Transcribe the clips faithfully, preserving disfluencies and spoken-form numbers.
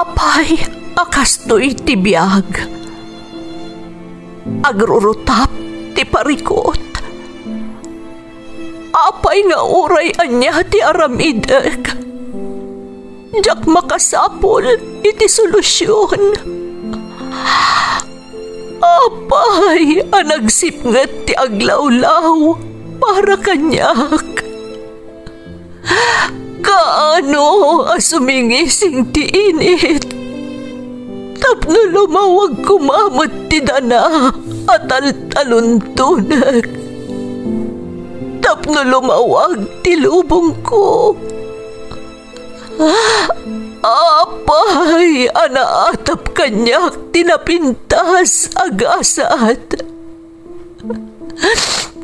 Apay a kastoy ti biag? Agrurutap ti parikut. Apay nga uray ania ti aramidek, diak makasapul iti solusion. Apay a nagsipnget ti aglawlaw para kaniak? Kaano a sumingising ti init tapno lumawag koma met ti dana a taltaluntonek, tapno lumawag ti lubongko? Apay a naatap kaniak ti napintas a gasat?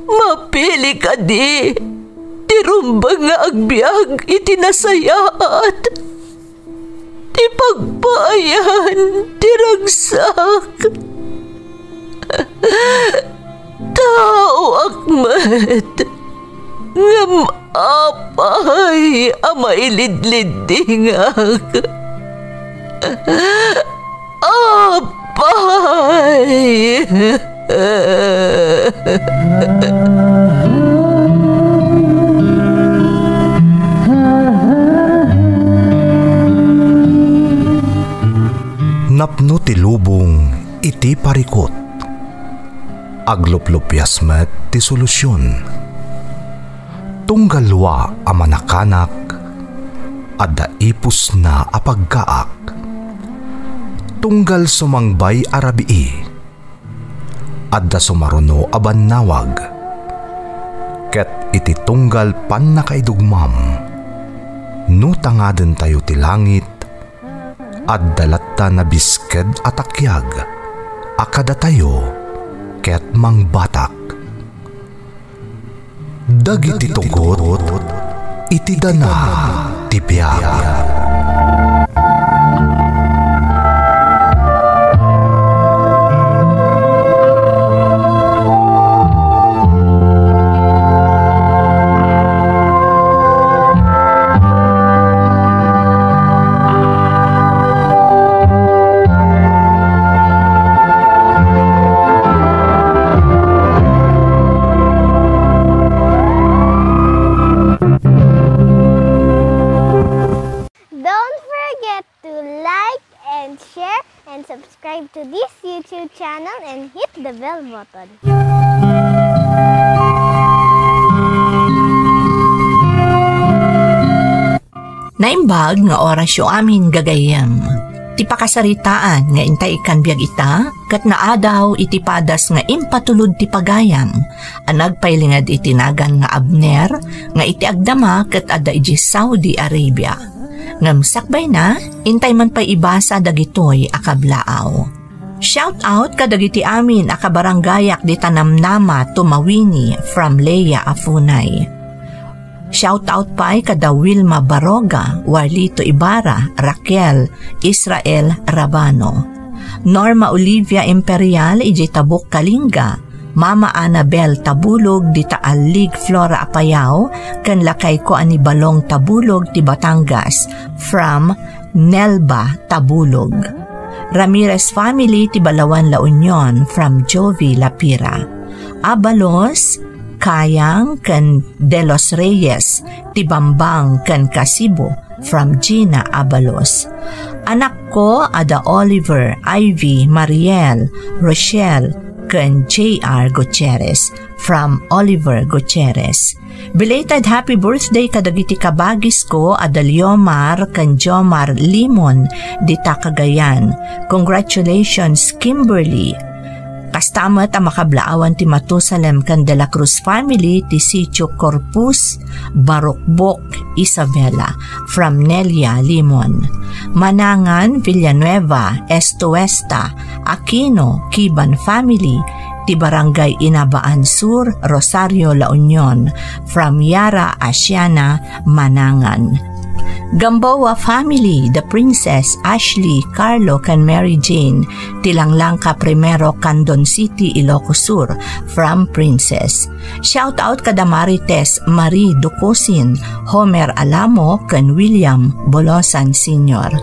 Mapili kadi ti rumbeng nga agbiag iti nasayaat, ti pagpaayan ti ragsak? Taoak met, ngem apay a mailidliddingak? Apay! Napno ti lubong iti parikut. Agluplupias met ti solusion. Tunggal wa a manakanak, adda ipusna a paggaak. Tunggal sumangbay a rabii, adda sumaruno a bannawag. Ket iti tunggal pannakaidugmam, no tangadentayo ti langit, adda latta nabisked a takiag a kadatayo ket mangbatak. Dagiti tugot iti dana ti biag. Don't forget to like and share and subscribe to this YouTube channel and hit the bell button. Naimbag nga orasyo amin, gagayyem. Ti pakasaritaan nga intay ikkan biag ita, ket naadaw iti padas nga impatulod ti pagayam a nagpailinged iti nagan nga Abner nga iti agdama ket adda idiay Saudi Arabia. Ngem sakbayna, intay man pay ibasa dagitoy a kablaaw. Shout out kadagiti amin a kabarangayak dita Namnama, Tumawini, from Leia Afunay. Shout out pay kada Wilma Baroga, Warlito Ibarra, Raquel, Israel Rabano. Norma Olivia Imperial, idiay Tabuk, Kalinga. Mama Annabel Tabulog, dita Alig, Flora, Apayao, ken lakayko a ni Balong Tabulog ti Batangas, from Nelba Tabulog. Ramirez family ti Balawan, La Union, from Jovi Lapira. Abalos, Kayang, ken De Los Reyes ti Bambang ken Kasibo, from Gina Abalos. Anakko, ada Oliver, Ivy, Mariel, Rochelle, ken J R Gutierrez, from Oliver Gutierrez. Belated happy birthday kadagiti kabagisko a da Liomar ken Jomar Limon dita Cagayan. Congratulations, Kimberly. Kasta met a makablaawan ti Matusalem ken De La Cruz family ti Sitio Corpus, Barukbok, Isabela, from Nelia Limon. Manangan, Villanueva, Estuesta, Aquino, Kiban family, ti Barangay Inabaan Sur, Rosario, La Union, from Yara Asiana Manangan. Gamboa family, the Princess Ashley, Carlo, ken Mary Jane, ti Langlangka Primero, Candon City, Ilocos Sur, from Princess. Shout out kada Marites Marie Ducosin, Homer Alamo, ken William Bolosan Senior.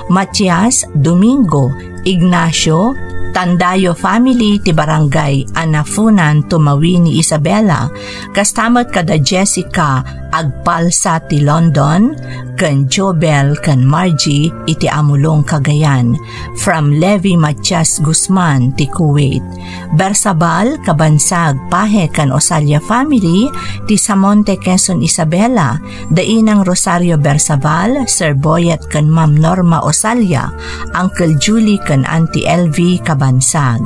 Matias Domingo, Ignacio, Tandayo family ti Barangay Anafunan, Tumawini, Isabela, kasta met kada Jessica Agpalsa ti London, ken Jobel ken Margie iti Amulong, Cagayan, from Levi Matias Guzman ti Kuwait. Bersabal, Kabansag, Pahe ken Osalia family ti Samonte, Quezon, Isabela, da Inang Rosario Bersabal, Sir Boyet ken Ma'am Norma Osalia, Uncle Julie ken Auntie L V Kabansag,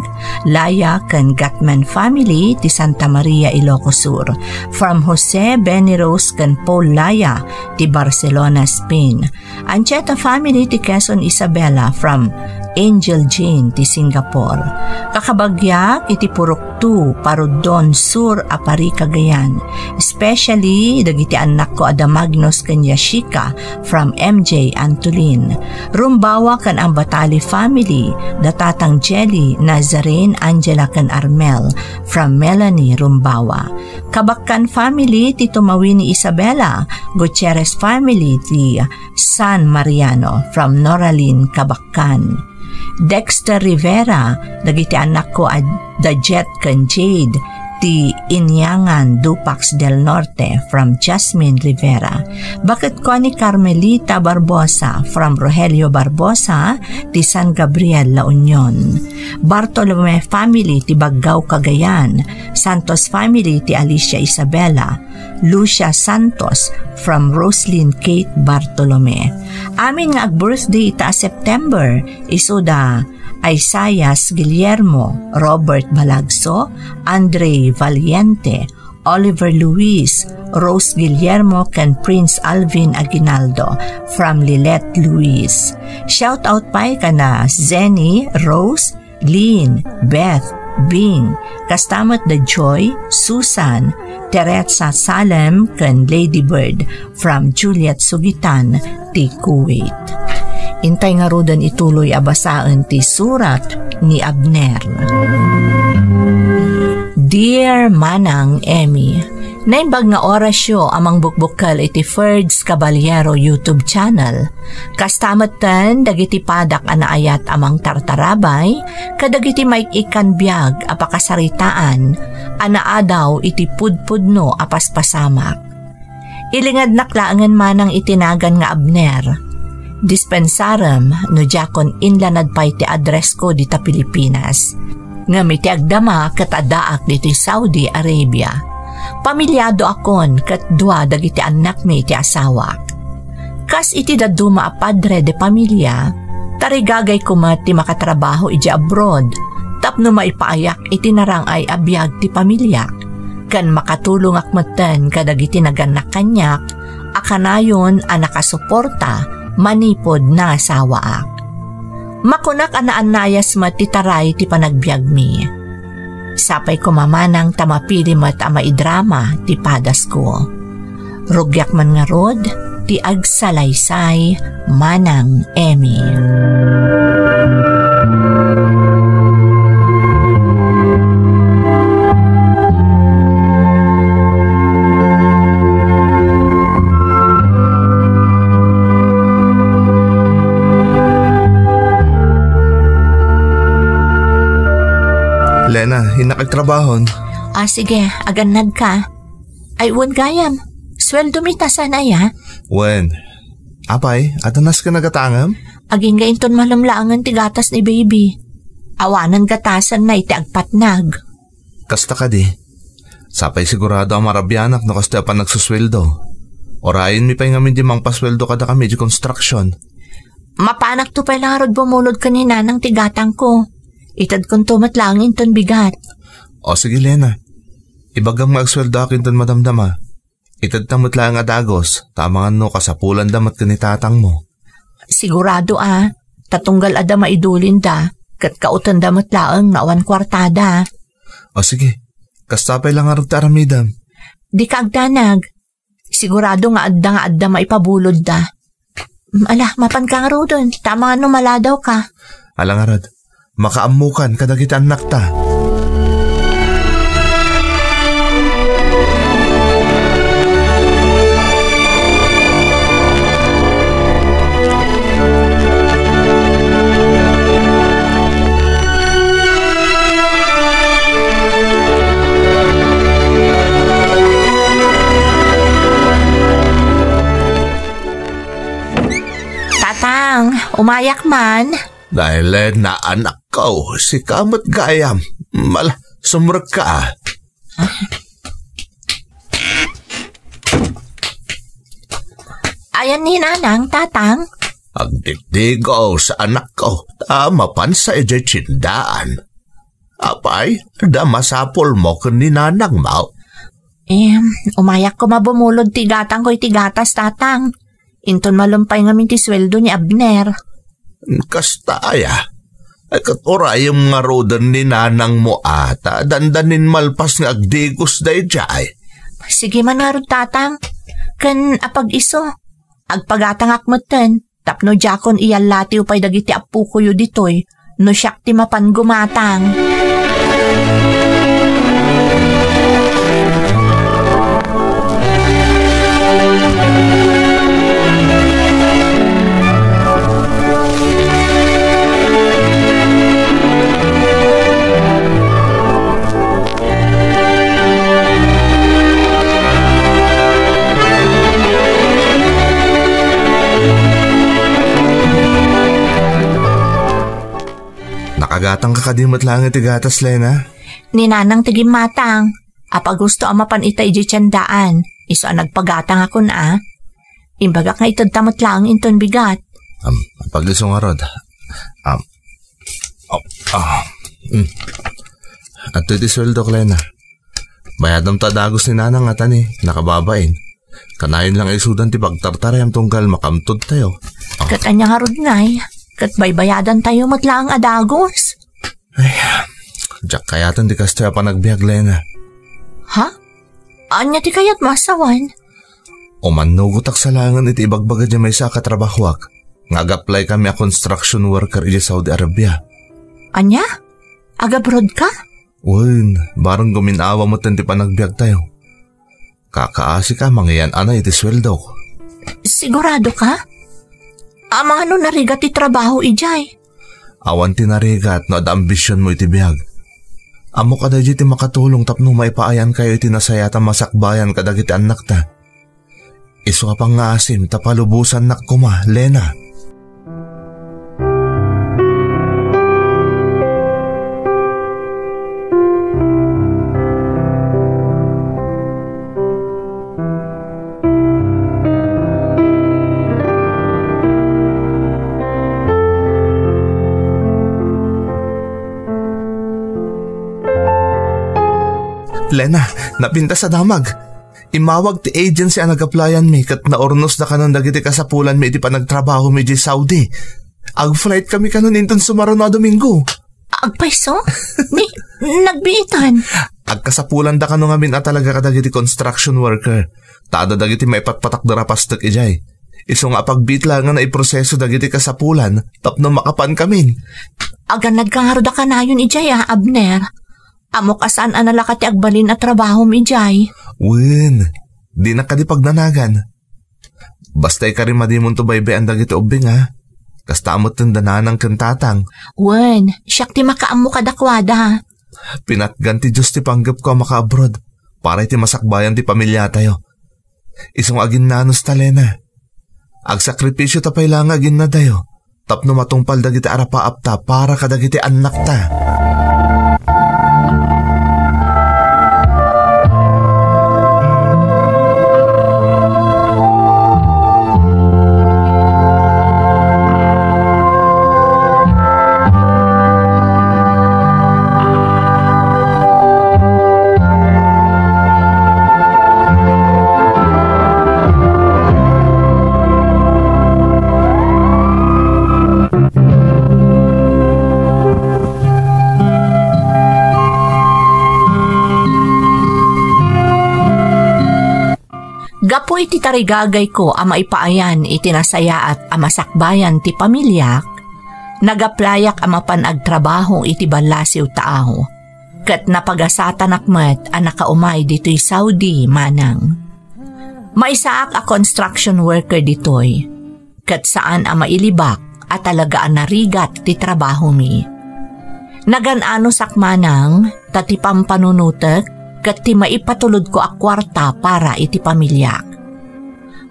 Laya ken Gatman family ti Santa Maria, Ilocos Sur, from Jose, Benny Rose ken Paul Laya ti Barcelona, Spain. Anchieta family ti Quezon, Isabela, from Angel Jane ti Singapore. Kakabagyak iti Purok two, Parudon Sur a Pari, Cagayan, especially dagiti annakko a da Magnus ken Yashika from M J Antolin. Rumbawa ken Ambatali family, da Tatang Jelly, Nazarene, Angela ken Armel from Melanie Rumbawa. Kabakkan family ti Tumawini, Isabela, Gutierrez family ti San Mariano from Noralin Kabakkan. Dexter Rivera, dagiti annakko a da Jet ken Jade, ti Inyangan, Dupax del Norte from Jasmine Rivera. Baketko a ni Carmelita Barbosa from Rogelio Barbosa, ti San Gabriel, La Union. Bartolome family ti Baggao, Cagayan. Santos family ti Alicia Isabela. Lucia Santos from Roslyn Kate Bartolome. Amin nga ag-birthday ita a September, isu da Isaias Guillermo, Robert Balagso, Andre Valiente, Oliver Luis, Rose Guillermo, ken Prince Alvin Aguinaldo from Lilet Luis. Shout out pay kana Zenny, Rose, Lynn, Beth, Bing, kasta met da Joy, Susan, Teresa Salem, ken Lady Bird from Juliet Sugitan ti Kuwait. Intay ngaruden ituloy a basaen ti surat ni Abner. Dear Manang Emmy, naimbag nga orasyo a mangbukbukkel iti Ferds Caballero YouTube channel. Kasta metten dagiti padak a naayat a mangtartarabay kadagiti maik-ikkan biag a pakasaritaan a naadaw iti pudpudno a paspasamak. Ilingednak laengen manang iti nagan nga Abner. Dispensarem no diakon inlanad pay ti addressko dita Pilipinas. Ngem iti agdama ket addaak ditoy Saudi Arabia. Pamiliadoakon ket dua dagiti annakmi iti asawak. Kas iti dadduma a padre de pamilia, tarigagayko met ti makatrabaho idiay abroad tapno maipaayak iti narang-ay a biag ti pamiliak, ken makatulongak metten kadagiti nagannak kaniak a kanayon a nakasuporta manipud nangasawaak. Makunak a naannayas met ti taray ti panagbiagmi. Sapay koma manang ta mapili met a maidrama ti padasko. Rugiak man ngarud ti agsalaysay, Manang Emmy. Lena, innak agtrabahon. Ah, sige, agannad ka. Ay, wen gayam. Sweldo mi ta saan aya? Wen. Apay, adda nasken a gatangem? Agingga inton malem laengen ti gatas ni baby. Awanen gatasenna iti agpatnag. Kasta kadi. Sapay sigurado a marabianak no kastoy a panagsusweldo. Urayenmi pay ngamin di mangpasweldo kadakami iti construction. Mapanakto pay la ngarud bumulod ken ni nanang ti gatangko. Itedkonto met laeng inton bigat. O sige, Lena. Ibagam nga agsweldoak inton madamdama. Itedta met laeng a dagus, ta amangan no kasapulanda met ken ni tatangmo. Sigurado a, ta tunggal adda maidulinda, ket kautenda met laeng no awan kuartada. O sige, kasta pay la ngarud ti aramidem. Dika agdanag. Sigurado nga adda nga adda maipabulodda. Ala, mapanka ngaruden, ta amangan no maladawka. Ala ngarud, makaammokan kadagiti annakta. Tatang, umayak man. Nay Lena, anakko, sika met gayam. Ala, sumrekka. Ayan ni Nanang, Tatang. Agdigdigos, anakko, ta mapansa idiay tiendaan. Apay, adda masapulmo ken ni Nanangmo? Em, umayak koma bumulod ti gatangko iti gatas, Tatang. Inton malem pay ngamin ti sueldo ni Abner. Kasta aya? Ay, ket urayem ngaruden ni Nanangmo a ta dandanin malpas nga agdigos daydiay. Sige man ngarud, Tatang. Ken apag-isu, agpagatangak metten. Tapno diakon iyallatiw pay dagiti appokoyo ditoy, no siak ti mapan gumatang. Nakagatangka kadi met laeng iti gatas, Lena? Ni Nanang ti gimmatang. Apag-isu a mapan ita idiay tiendaan. Isu a nagpagatangakon a. Imbagak nga itedta met laeng inton bigat. Am, apag-isu ngarud. Am, oh, ah, mm. Adtoy ti sueldok, Lena. Bayadamto a dagus ni Nanang a tani, nakababain. Kanayon lang isudan ti pagtartarayan tunggal makaamtodtayo. Ah. Ket ania ngarud ngay? Ket baybayadantayo met laeng a dagus. Ay, diak kayaten ti kastoy a panagbiag, Lena. Ha? Ania ti kayatmo a sawen? Umannugotak sa laengen iti ibagbaga diay maysa a katrabahoak nga ag-apply kami a construction worker idiay Saudi Arabia. Ania? Ag-abroad ka? Wen, bareng gumin-awa metten ti panagbiagtayo. Kakaasika, mangiyan-anay iti sueldok. Sigurado ka? Amangan no narigat ti trabaho idiay? Awan ti narigat no adda ambisionmo iti biag. Ammok a daydiay ti makatulong tapno maipaayankayo iti nasayaat a masakbayan kadagiti annakta. Isu a pangngaasim ta palubosannak koma, Lena. Lena, napintas a damag. Immawag ti agency a nag-applyan mi ket naurnosda kanon dagiti kasapulanmi iti panagtrabahomi idiay Saudi. Ag-flight kami kanon inton sumaruno a Domingo. Agpayso? Ni, nagbiitan? Agkasapulanda kano ngamin a talaga kadagiti construction worker. Ta adda dagiti maipatpatakder a pastek idiay. Isu nga apagbiit laeng a naiproseso dagiti kasapulan tapno makapan kamin. Agannadka ngarud a kanayon idiay a, Abner. Ammok a saan a nalaka ti agbalin a trabahom idiay. Wen, dinak kadi pagnanagan. Basta ikarimadimonto baybay-an dagiti ubbing, a. Kasta metten da nanang ken tatang. Wen, siak ti makaammo kadakuada. Pinatgan ti Dios ti panggepko a makaabroad para iti masakbayan ti pamiliatayo. Isu nga aginnanus ta, Lena. Agsakripisio ta pay la nga aginnadayo tapno matungpal dagiti arapaapta para kadagiti annakta. Gapu iti tarigagayko a maipaayan iti nasayaat a masakbayan ti pamiliak, nag-applyak a mapan agtrabaho iti ballasiw taaw, ket napagasatanak met a nakaumay ditoy Saudi, manang. Maysaak a construction worker ditoy, ket saan a mailibak a talaga a narigat ti trabahomi. Nagan-anosak manang ta ti pampanunotek ket ti maipatulodko a kuarta para iti pamiliak.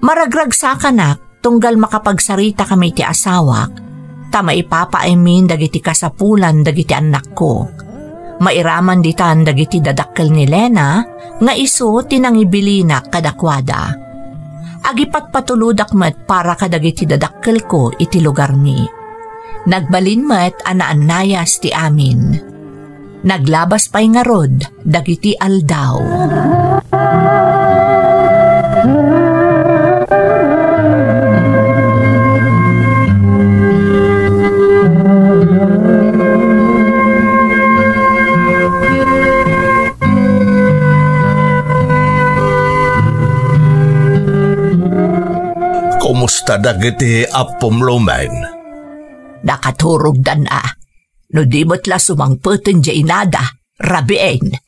Maragragsakanak tunggal makapagsaritakami iti asawak, ta maipapaaymin dagiti kasapulan dagiti annakko. Mairaman ditan dagiti dadakkel ni Lena nga isu ti nangibilinak kadakuada. Agipatpatulodak met para kadagiti dadakkelko iti lugarmi. Nagbalin met a naannayas ti amin. Naglabas pay ngarud dagiti aldaw. Kumusta dagiti appom, Lumen? Nakaturogdan a. No di met la sumangpeten diay inada, rabiin.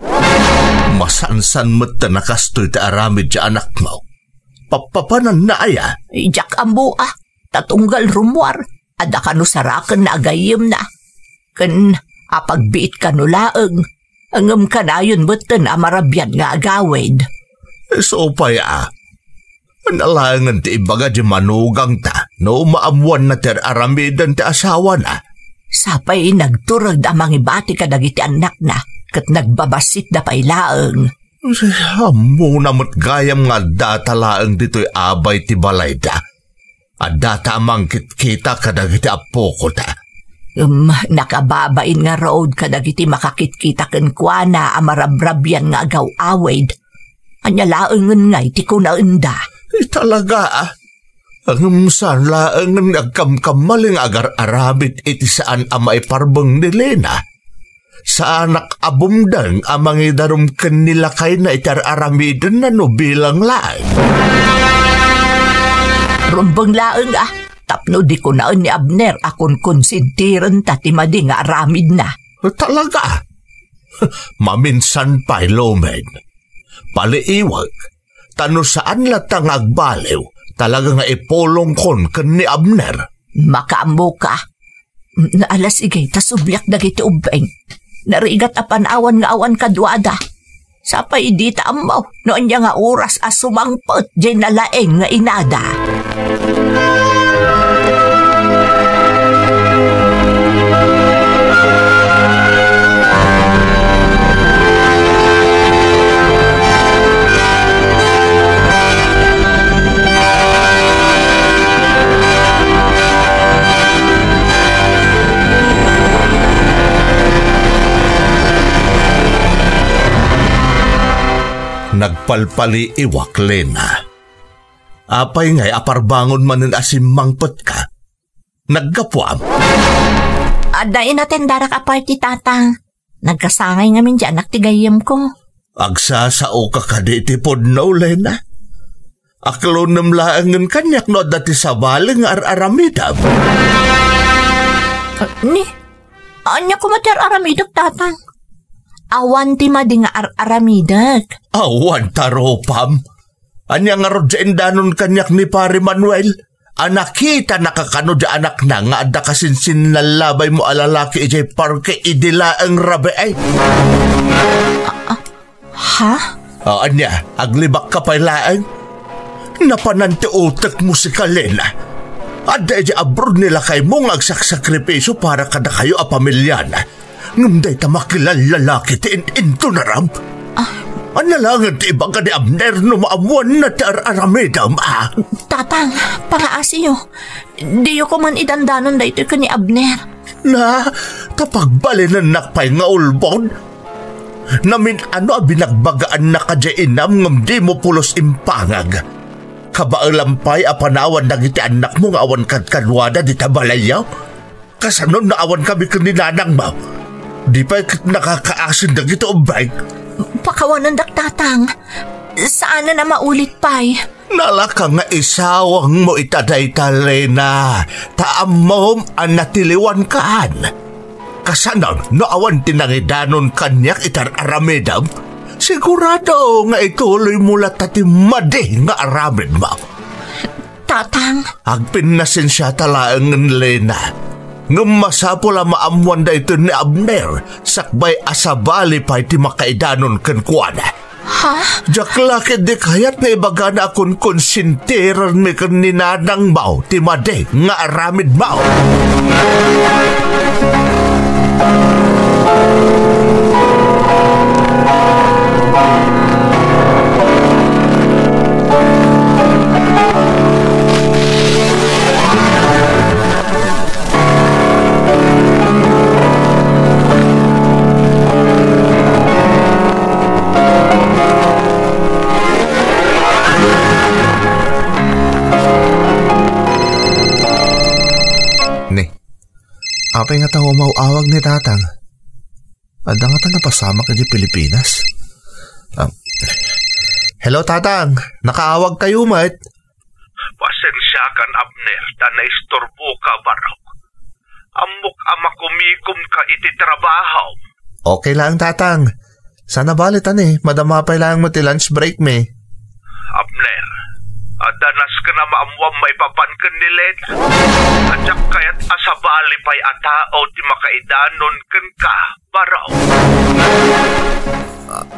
Masansan met ta nakastoy ti aramid ti anakmo. Pappapananna aya? Diak ammo a, ta tunggal rummuar, adda kano sarakenna a gayyemna. Ken apagbiit kano laeng, ngem kanayon metten a marabian nga agawid. Isu pay a, Ania laengen ti ibaga ti manugangta no maammoanna ti ar-aramiden ti asawana? Sapay nagtured a mangibati kadagiti annakna, ket nagbabassitda pay laeng. Ammona met gayam nga addata laeng ditoy abay ti balayda. Addata a mangkitkita kadagiti appokota. Ngem nakababain ngarud kadagiti makakitkita kenkuana a marabrabian nga agaw-awid. Ania laengen ngay ti kunaenda? Ay, talaga, a. Ngem saan laengen nga agkamkamali nga agar-aramid iti saan a maiparbeng ni Lena. Saanak a bumdeng a mangidarum ken ni lakayna iti ar-aramidenna no bilang laeng. Rumbeng laeng, a, tapno di kunaen ni Abner a kunkonsintirenta ti madi nga aramidna. Talaga? Maminsan pay, Lumen. Paliiwek, ta no saan latta nga agbaliw, talaga nga ipulongkon ken ni Abner. Makaammoka. Ala, sige, ta subliak dagiti ubbing. Narigat a panawan nga awan kaduada. Sapay dita ammo no ania nga oras a sumangpet diay nalaing nga inada. Nagpalpaliiwak, Lena. Apay ngay a parbangon manen a simmangpetka? Naggapuam? Adda inatendarak a party, Tatang. Nagkasangay ngamin diay annak ti gayyemko. Agsasaoka kadi iti pudno, Lena? Aklonem laengen kaniak no adda ti sabali nga ar-aramidem. Ah, ni, ania koma ti ar-aramidek, Tatang? Awan ti madi nga ar-aramidek. Awan ta rupam. Ania ngarud ti indanon kaniak ni Pare Manuel? A nakitanaka kano diay anakna nga adda kasinsinnallabaymo a lalaki idiay parke idi laeng rabii? Ah, ah, ha? O, ania, aglibakka pay laeng? Napanan ti utekmo, sika, Lena. Adda idiay abroad ni lakaymo nga agsaksakripisio para kadakayo a pamiliana. Ngem dayta makilallalaki ti in-intunaram. Ah. Ania laengen ti ibaga ni Abner no maammoanna ti ar-aramidem, a? Tatang, pangaasiyo. Diyo koman idandanon daytoy ken ni Abner. Na, ta pagbalinennak pay nga ulbod. Namin-ano a binagbagaannaka diay inam ngem dimo pulos impangag. Kabaelam pay a panawan dagiti annakmo nga awan kadkaduada dita balayyo? Kasano no awankami ken ni nanangmo? Di pay ket nakakaasin dagiti ubbing? Pakawanendak, Tatang. Saanen a maulit pay. Nalaka nga isawangmo ita dayta, Lena, ta ammom a natiliwankan. Kasano no awan ti nangidanon kaniak iti ar-aramidem? Sigurado nga ituloymo latta ti madi nga aramidmo. Tatang. Agpinnasensiata laengen, Lena. Ngem masapul a maammoan daytoy ni Abner, sakbay a sabali pay ti makaidanon kenkuana. Ha? Diak la ketdi kayat nga ibagana a konkonsintirenmi ken ni nanangmo ti madi nga aramidmo. Ni, apay ngata umaw-awag ni Tatang? Adda ngata napasamak idiay Pilipinas? Ah, hello, Tatang. Nakaawag kayo met? Pasensiakan, Abner, ta naisturboka, Barok. Ammok a makumikomka iti trabaho. Okay lang, Tatang. Sana bali ta ni, madama pay lang mo ti lunch break mi. Abner, adda nasken a maammoam maipapan ken ni Lena. Diak kayat a sabali pay a tao ti makaidanon kenka, Barok.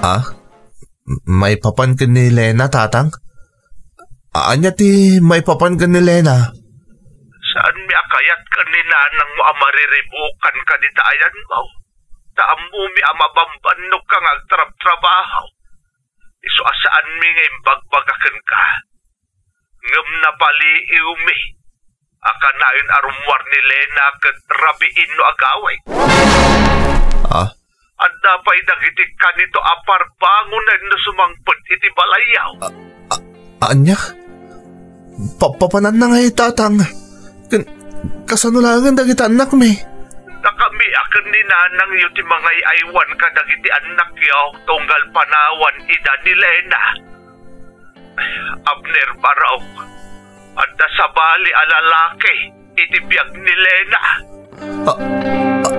Ah? M-, maipapan ken ni Lena, Tatang? A-, ania ti maipapan ken ni Lena? Saanmi a kayat ken ni nanangmo a mariribukan kadita ayanmo. Ta ammomi a mabambannogka nga agtrabtrabaho. Isu a saanmi nga imbagbaga kenka. Ngem napaliiwmi a kanayon a rummuar ni Lena ket rabiin no agawid. Ah? Adda pay dagiti kanito a parbangonen no sumangpet iti balayyo. A-, a-, ania? Papapananna ngay, Tatang? Ken, kasano laengen dagiti annakmi? Nakamiak ken ni nanangyo ti mangay-aywan kadagiti annakyo tunggal panawan ida ni Lena. Abner, Barok, adda sabali a lalaki iti biag ni Lena. A-, a-,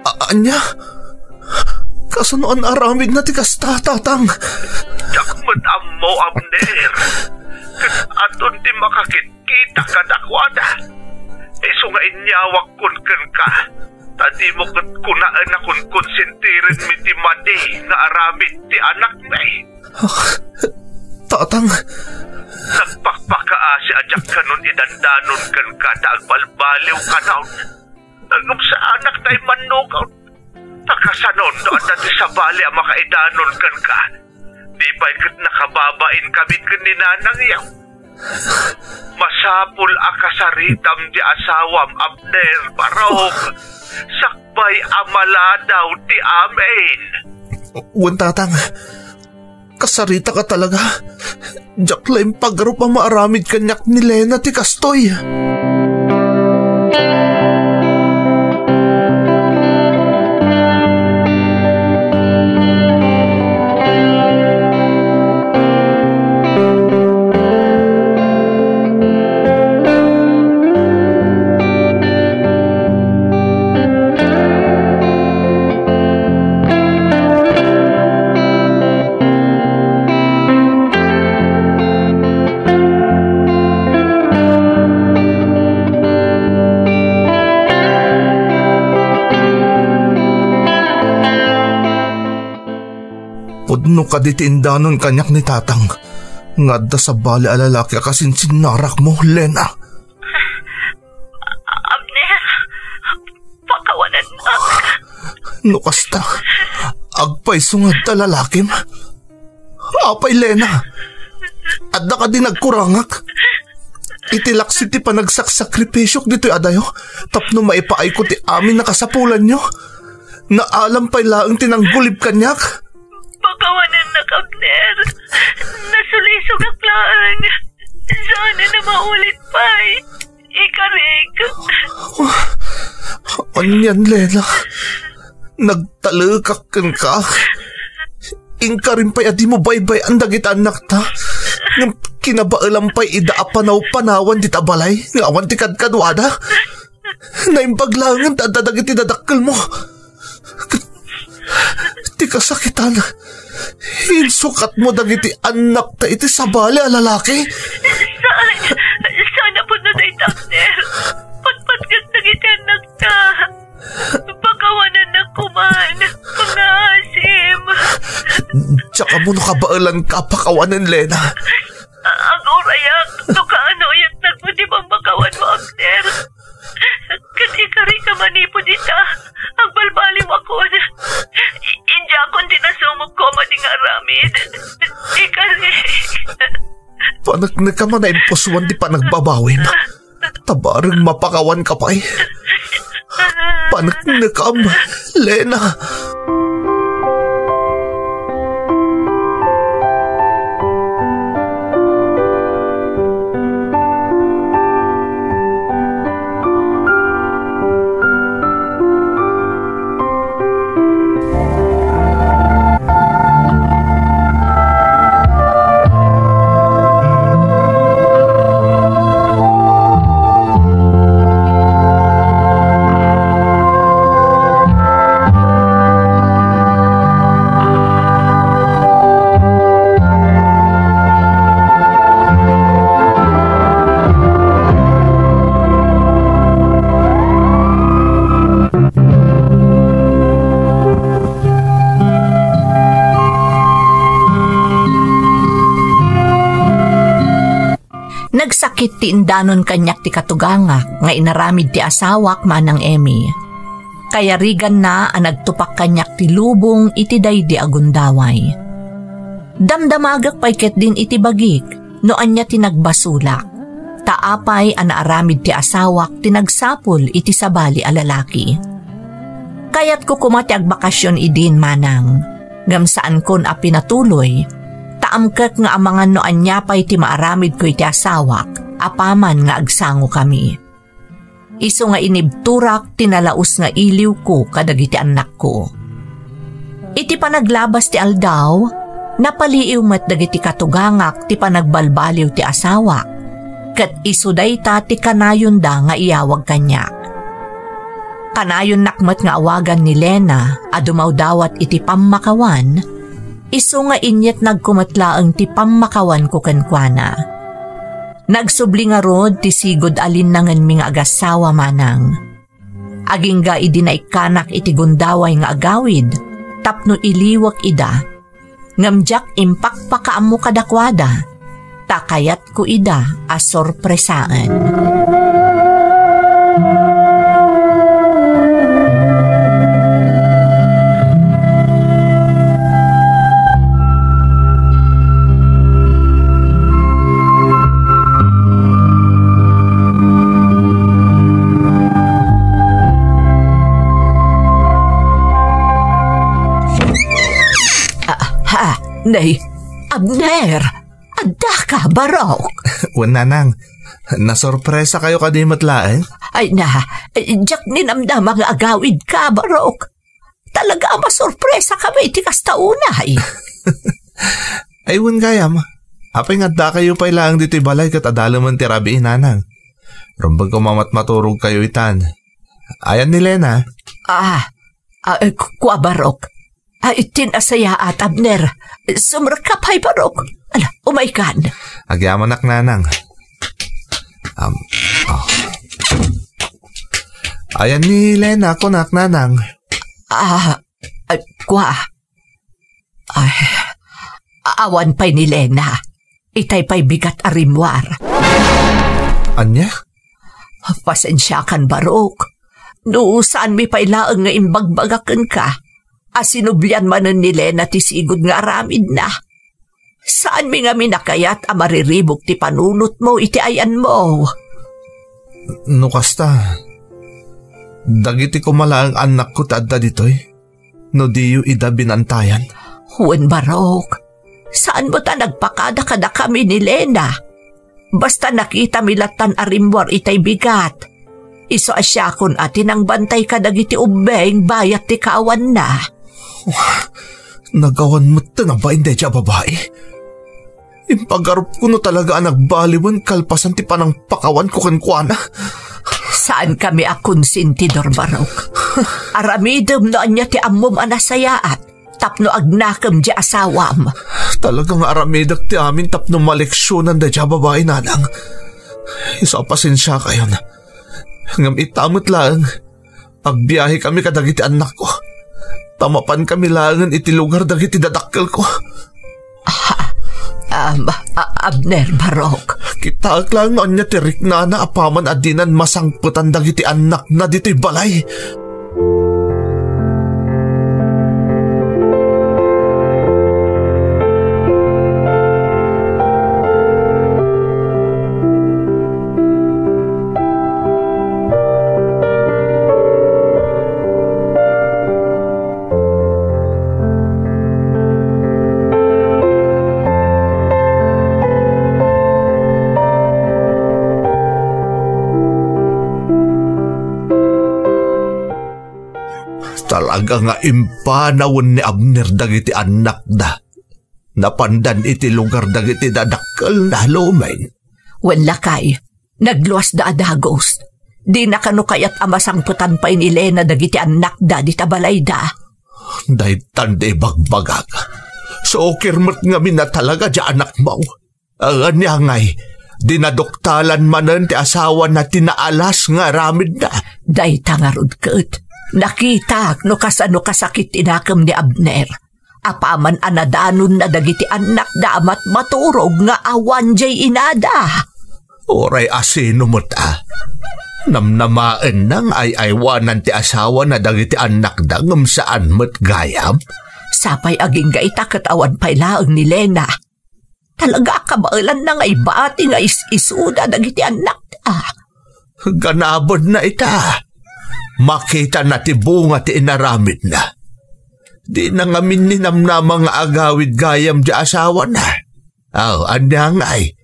a-, ania? Kasano an aramidna ti kasta, Tatang? Diak met ammo, Abner. Ket adun ti makakitkita kadakuada. Isu nga inyawakon kenka, ta dimo ket kunaen a konkonsintirenmi ti madi nga aramid ti anakmi. Ah, Tatang. Nagpakpakaasi a diak kanon idandanon kenka ta agbalbaliw kanon. Ngem saanak ta immannukaw. Ta kasano no adda ti sabali a makaidanon kenka? Di pay ket nakababain kami ken ni nanangyo. Masapul a kasaritam ti asawam, Abner, Barok. Sakbay a maladaw ti amin. Wen, Tatang. Kasaritaka talaga. Diak la impagarup a maaramid kaniak ni Lena ti kastoy. Pudno kadi ti indanon kaniak ni Tatang nga adda sabali a lalaki a kasinsinnarakmo, Lena. Abner, pakawanennak. No kasta, agpayso nga adda lalakim? Apay, Lena, adda kadi nagkurangak? Iti laksid ti panagsaksakripisyok ditoy adayo tapno maipaayko ti amin a kasapulanyo. Naalam pay laeng ti nanggulib kaniak. Pakawanennak, Abner. Nasulisogak laeng. Saan a maulit pay. Ikarik. Anian, Lena? Nagtalekak kenka. Inkarim pay a dimo baybay-an dagiti annakta. Ngem Kinabaelam pay ida a panaw-panawan dita balay nga awan ti kadkaduada. Naimbag laengen ta adda dagiti dadakkelmo. Ti kasakitan, insukatmo dagiti annakta iti sabali a lalaki. Saan, saan a pudno dayta, Abner. Patpatgek dagiti annakta. Pakawanannak koman, pangngaasim. Diak ammo no kabaelanka a pakawanen, Lena. Agurayak no kaano a yatnagmo ti pammakawanmo, Abner. Ket ikarika manipud ita, agbalbaliwakon. I-, idiakon ti nasumogko a madi nga aramid. Ikarik. Paneknekam a naimpusoan ti panagbabawim. Ta bareng mapakawanka pay. Paneknekam, Lena. Nagsakit ti indanon kaniak ti katugangak nga inaramid ti asawak, Manang Emmy. Kayariganna a nagtupak kaniak ti lubong iti daydi a gundaway. Damdamagek pay ketdin iti bagik no ania ti nagbasolak, ta apay a naaramid ti asawak ti nagsapul iti sabali a lalaki. Kayatko koma ti agbakasyon idin, Manang, ngem saankon a pinatuloy, ta amkek nga amangan no ania pay ti maaramidko iti asawak apaman nga agsangokami. Isu nga inibturak ti nalaus nga iliwko kadagiti annakko. Iti panaglabas ti aldaw, napaliiw met dagiti katugangak ti panagbalbaliw ti asawak, ket isu dayta ti kanayonda nga iyawag kaniak. Kanayonnak met nga awagan ni Lena a dumawdawat iti pammakawan, isu nga inyatnagko met laeng ti pammakawanko kenkuana. Nagsubli ngarud ti sigud a linnangenmi nga agassawa, Manang. Agingga idi naikkanak iti gundaway nga agawid tapno iliwek ida, ngem diak impakpakaammo kadakuada, ta kayatko ida a sorpresaen. Ah, ha, nay, Abner, addaka, barok? Wen, nanang, nasorpresa kayo kadi met laeng? Ay na, diak ninamnama nga agawidka, barok. Talaga a masorpresa kami iti kasta unay. Ay, wen gayam, apay nga adda kayo pay laeng ditoy balay ket adalemen ti rabii, nanang? Rumbeng koma met maturog kayo itan. Ayan ni Lena? Ah, ah, eh, ku-, kua, barok. Ay, tinasayaat, Abner. Sumrekka pay, barok. Ala, umaykan. Agyamanak, nanang. Am, oh. Ayan ni Lena, kunak, nanang. Ah, ay, kua. Ay, awan pay ni Lena. Itay pay bigat a rimmuar. Ania? Pasensiakan, barok. No saanmi pay laeng nga imbagbaga kenka a sinublian manen ni Lena ti sigud nga aramidna. Saanmi ngamin a kayat a mariribuk ti panunotmo iti ayanmo. No kasta, dagiti koma laeng annakko ti adda ditoy, no diyo ida binantayan? Wen, barok. Saan met a nagpakada kadakami ni Lena. Basta nakitami lattan a rimmuar itay bigat. Isu a siakon a ti nangbantay kadagiti ubbing bayat ti kaawanna. Nagawan met ti nabain daydiay a babai. Impagarupko no talaga a nagbaliwen kalpasan ti panangpakawanko kenkuana. Saankami a konsentidor, Barok. Aramidem no ania ti ammom a nasayaat tapno agnakem diay asawam. Talaga nga aramidek ti amin tapno maleksionan daydiay a babai, nanang. Isu a pasensiakayon. Ngem ita met laeng, agbiahekami kadagiti annakko. Ta mapankami laengen iti lugar dagiti dadakkelko. Ah, am, a-, Abner, Barok. Kitaek laeng no ania ti riknana apaman a dinan masangpetan dagiti annakna ditoy balay. Talaga nga impanawen ni Abner dagiti annakda. Napandan iti lugar dagiti dadakkelna, Lumen. Wen, lakay, nagluasda a dagus. Dina kano kayat a masangpetan pay ni Lena dagiti annakda dita balayda. Daytan ti ibagbagak. Sukir met ngamin a talaga diay anakmo. Ania ngay, dinaduktalan manen ti asawana ti naalas nga aramidna. Dayta ngarud ket, nakitak no kasano kasakit ti nakem ni Abner. Apaman a nadanonna dagiti annakda a matmaturog nga awan diay inada. Uray asino met a. Namnamaenna nga ay-aywanan ti asawana dagiti annakda ngem saan met gayam. Sapay agingga ita ket awan pay laeng ni Lena. Talaga a kabaelanna nga ibati nga is-isuda dagiti annakda. Ganabenna ita. Makitana ti bunga ti inaramidna. Dina ngamin ni namnama nga agawid gayam diay asawana. Aw, ania ngay?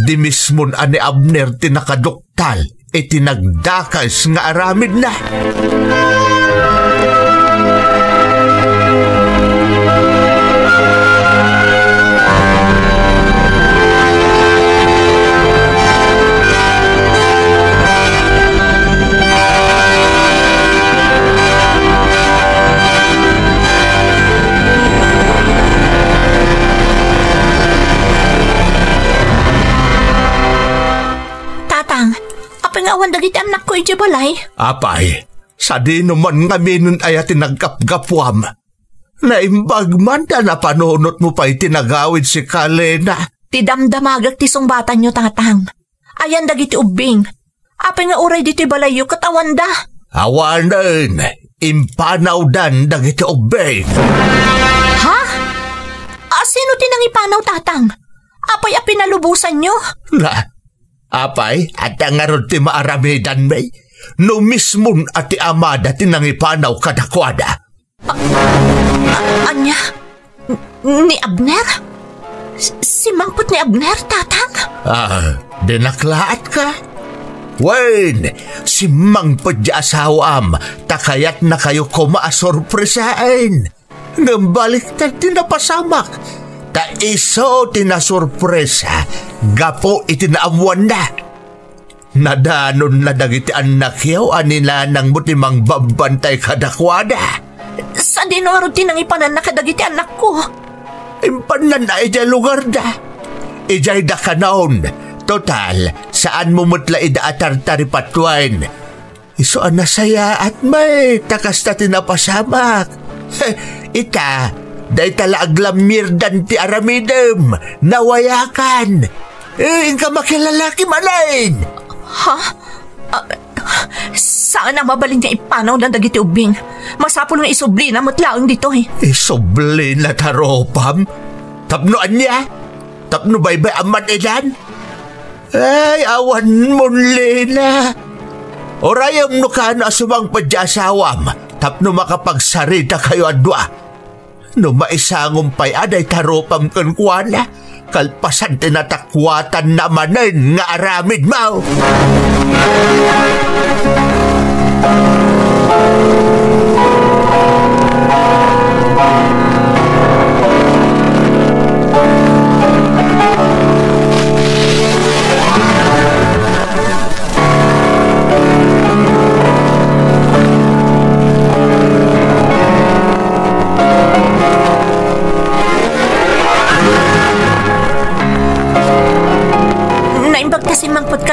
Di mismon a ni Abner ti nakaduktal iti nagdakes nga aramidna. Tatang, apay nga awan dagiti annakko idiay balay? Apay, sadino man ngamin aya ti naggapgapuam? Naimbag man ta napanunotmo pay ti nagawid sika, Lena. Ti damdamagek ti sungbatanyo, Tatang. Ayan dagiti ubbing. Apay nga uray ditoy balayyo ket awanda? Awanen, impanawdan dagiti ubbing. Ha? Asino ti nangipanaw, Tatang? Apay a pinalubosanyo? Na, apay, adda ngarud ti maaramidanmi? No mismon a ti amada ti nangipanaw kadakuada. A-, a-, ania? N-, ni Abner? S-, simmangpet ni Abner, Tatang? Ah, dinaklat ka? Wen, simmangpet ti asawam, ta kayatnakayo koma a sorpresaen. Ngem baliktad ti napasamak, ta isu ti nasorpresa gapu iti naammoanna. Nadanonna dagiti annakyo a ni nanangmo ti mangbabbantay kadakuada. Sadino ngarud ti nangipananna kadagiti annakko? Impannanna idiay lugarda. Idiay da kanon. Total, saanmo met la ida a tartaripatuen. Isu a nasayaat met ta kasta ti napasamak. Ita, dayta la aglammierdan ti aramidem, nawayakan. Eh, inka makilalaki manen. Ha? Ah, saan a mabalin nga ipanawna dagiti ubbing. Masapul nga isublina met laeng ditoy. Isublina ta rupam? Tapno ania? Tapno baybay-am man idan? Ay, awan mon, Lena. Urayem no kano a sumangpet ti asawam tapno makapagsarita kayo a dua. No maisangom pay a dayta rupam kenkuana, kalpasan ti natakuatanna manen nga aramidmo.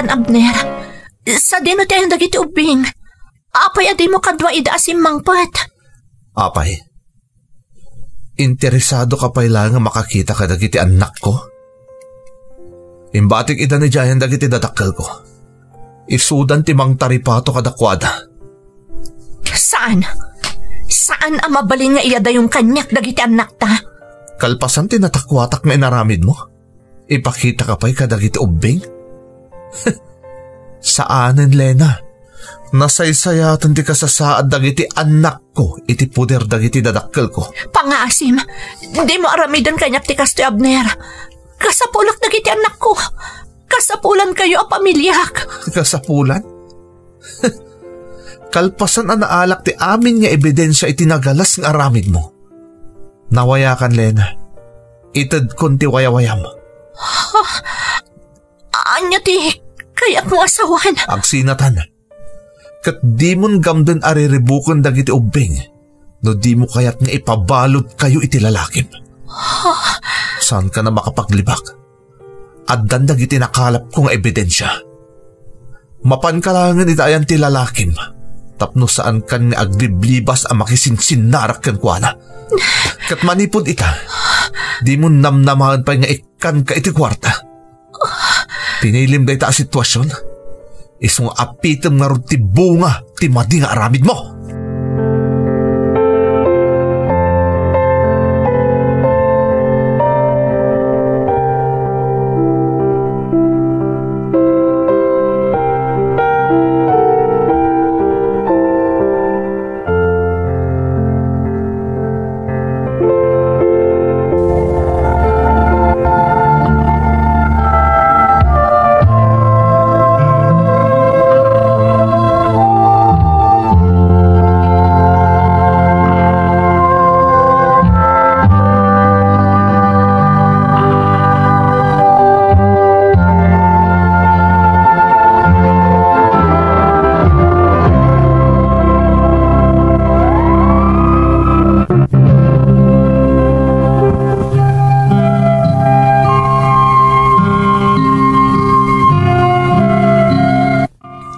Abner, sadino ti ayan dagiti ubbing? Apay a dimo kadua ida a simmangpet? Apay, interesado ka pay laeng a makakita kadagiti annakko? Imbatik ida ni Jayan dagiti dadakkelko. Isudan ti mangtaripato kadakuada. Saan. Saan a mabalin nga iyadayom kaniak dagiti annakta. Kalpasan ti natakuatak nga inaramidmo, ipakita ka pay kadagiti ubbing? Saanen, Lena. Nasaysayaten ti kasasaad dagiti annakko iti poder dagiti dadakkelko. Pangaasim, dimo aramiden kaniak ti kastoy, Abner. Kasapulak dagiti annakko. Kasapulankayo a pamiliak. Kasapulan? Kalpasan a naalak ti amin nga ebidensia iti nagalas nga aramidmo, nawayakan, Lena. Itedkon ti wayawayam. Ania ti kayaat nga asawan? Agsinatan. Ket dimon gamden a riribuken dagiti ubbing no dimo kayat nga ipabaludkayo iti lalakim. Saankan a makapaglibak. Addan dagiti nakalapko nga ebidensia. Mapanka laengen ita ayan ti lalakim tapno saankan nga agliblibas a makisinsinnarak kenkuana. Ket manipud ita, dimo namnamaen pay nga ikkanka iti kuarta. Pinilim dayta a situasion, isu nga apitem ngarud ti bunga ti madi nga aramidmo.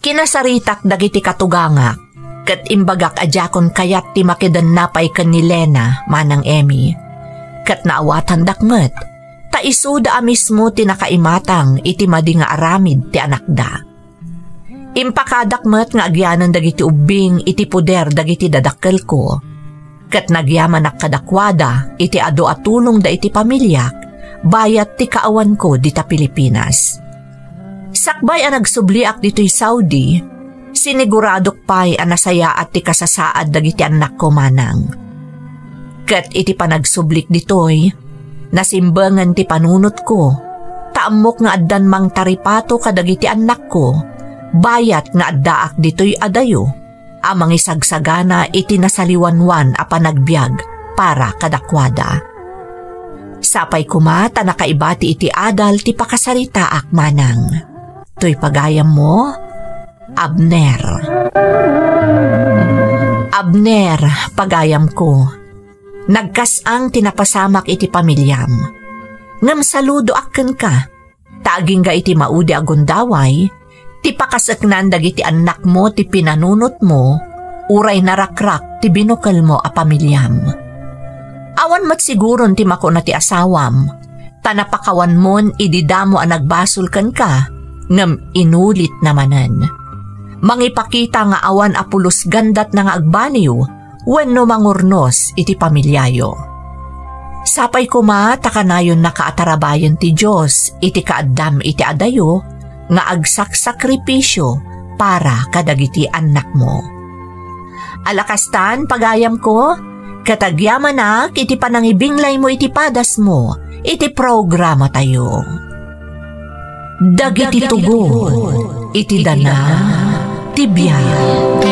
Kinasaritak dagiti katugangak, ket imbagak a diakon kayat ti makidenna pay ken ni Lena, Manang Emmy. Ket naawatandak met, ta isuda a mismo ti nakaimatang iti madi nga aramid ti anakda. Impakadak met nga agyanan dagiti ubbing iti poder dagiti dadakkelko, ket nagyamanak kadakuada iti adu a tulongda iti pamiliak bayat ti kaawanko dita Pilipinas. Sakbay a nagsubliak ditoy Saudi, siniguradok pay a nasayaat ti kasasaad dagiti annakko, Manang. Ket iti panagsublik ditoy, nasimbengen ti panunotko, ta ammok nga addan mangtaripato kadagiti annakko, bayat nga addaak ditoy adayo a mangisagsagana iti nasaliwanwan a panagbiag para kadakuada. Sapay koma ta nakaibati iti adal ti pakasaritaak, Manang. Toy pagayammo, Abner. Abner, pagayamko, nagkas-ang ti napasamak iti pamiliam. Ngem saludoak kenka, ta agingga iti maudi a gundaway, ti pakaseknan dagiti annakmo ti pinanunotmo, uray narakrak ti binukelmo a pamiliam. Awan met siguron ti makuna ti asawam, ta napakawanmon idi damo a nagbasol kenka, ngem inulitna manen. Mangipakita nga awan a pulos gandatna nga agbaliw wenno mangurnos iti pamiliayo. Sapay koma ta kanayonnaka a tarabayen ti Dios iti kaaddam iti adayo nga agsaksakripisio para kadagiti annakmo. Alakastan, pagayamko, ket agyamanak iti panangibinglaymo iti padasmo iti programatayo. Dagiti tugon iti dana ti biag.